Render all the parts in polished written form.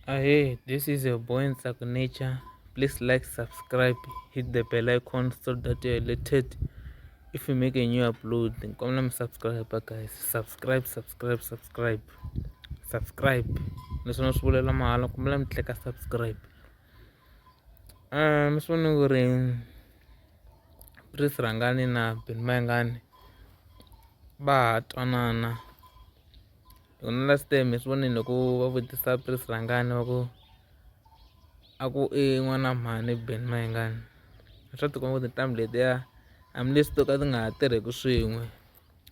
Ahee, this is your boy Ntsako Nature. Please like, subscribe, hit the bell icon so that you're alerted if you make a new upload. Kombela mi subscribe guys. Subscribe, subscribe, subscribe. Subscribe. Leswi na swi vulela mahala kombela mi tleka subscribe. Mi swi vona ku ri Prince Rhangani na Benny Mayengani va ha twanana. Yona last time hi swi vonile loko va vutisa Prince Rhangani va ku a ku i n'wana mhani Benny Mayengani swa tikomba ku tinqambi letiya hambileswi to ka ti nga ha tirheki swin'we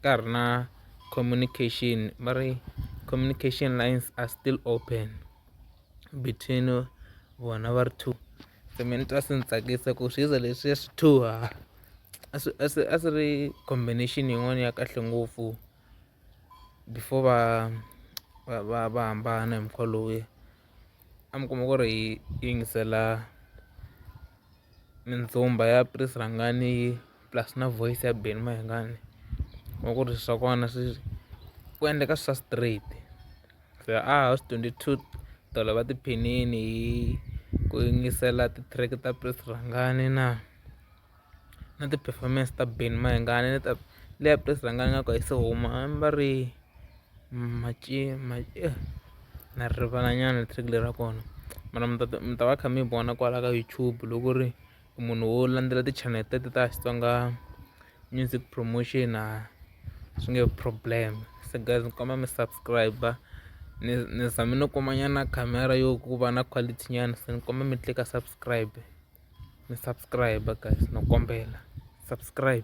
ka ha ri na communication va ri communication lines are still open between vona va ri two se me ni twa swi ni tsakisa ku swi leswiya swi two a swi a swi a swi ri combination yin'wana ya kahle ngopfu. Before va va va va hambana hi mukhuva lowuya a mi kuma ku ri hi yingisela mindzumba ya Prince Rhangani plus na voice ya Benny Mayengani kuma ku ri swa kona swi ku endleka swa straight se a house 22 tolo va tiphinini hi ku yingisela ti-track ta Prince Rhangani na. Na ti-performance ta Benny Mayengani na ta leya Prince Rhangani nga ku a yi se huma va ri na rivala nyana track leri ra kona mara mi ta mi ta va kha mi vona kwala ka YouTube loko ku ri munhu wo landzela ti-channel teto ta Xitsonga music promotion a swi nge problem se guys ni kombela mi subscribe ni ni zame no kuma nyana khamera yo ku va na quality nyana se ni kombela mi tlika subscribe. Mi subscribe guys no kombela subscribe.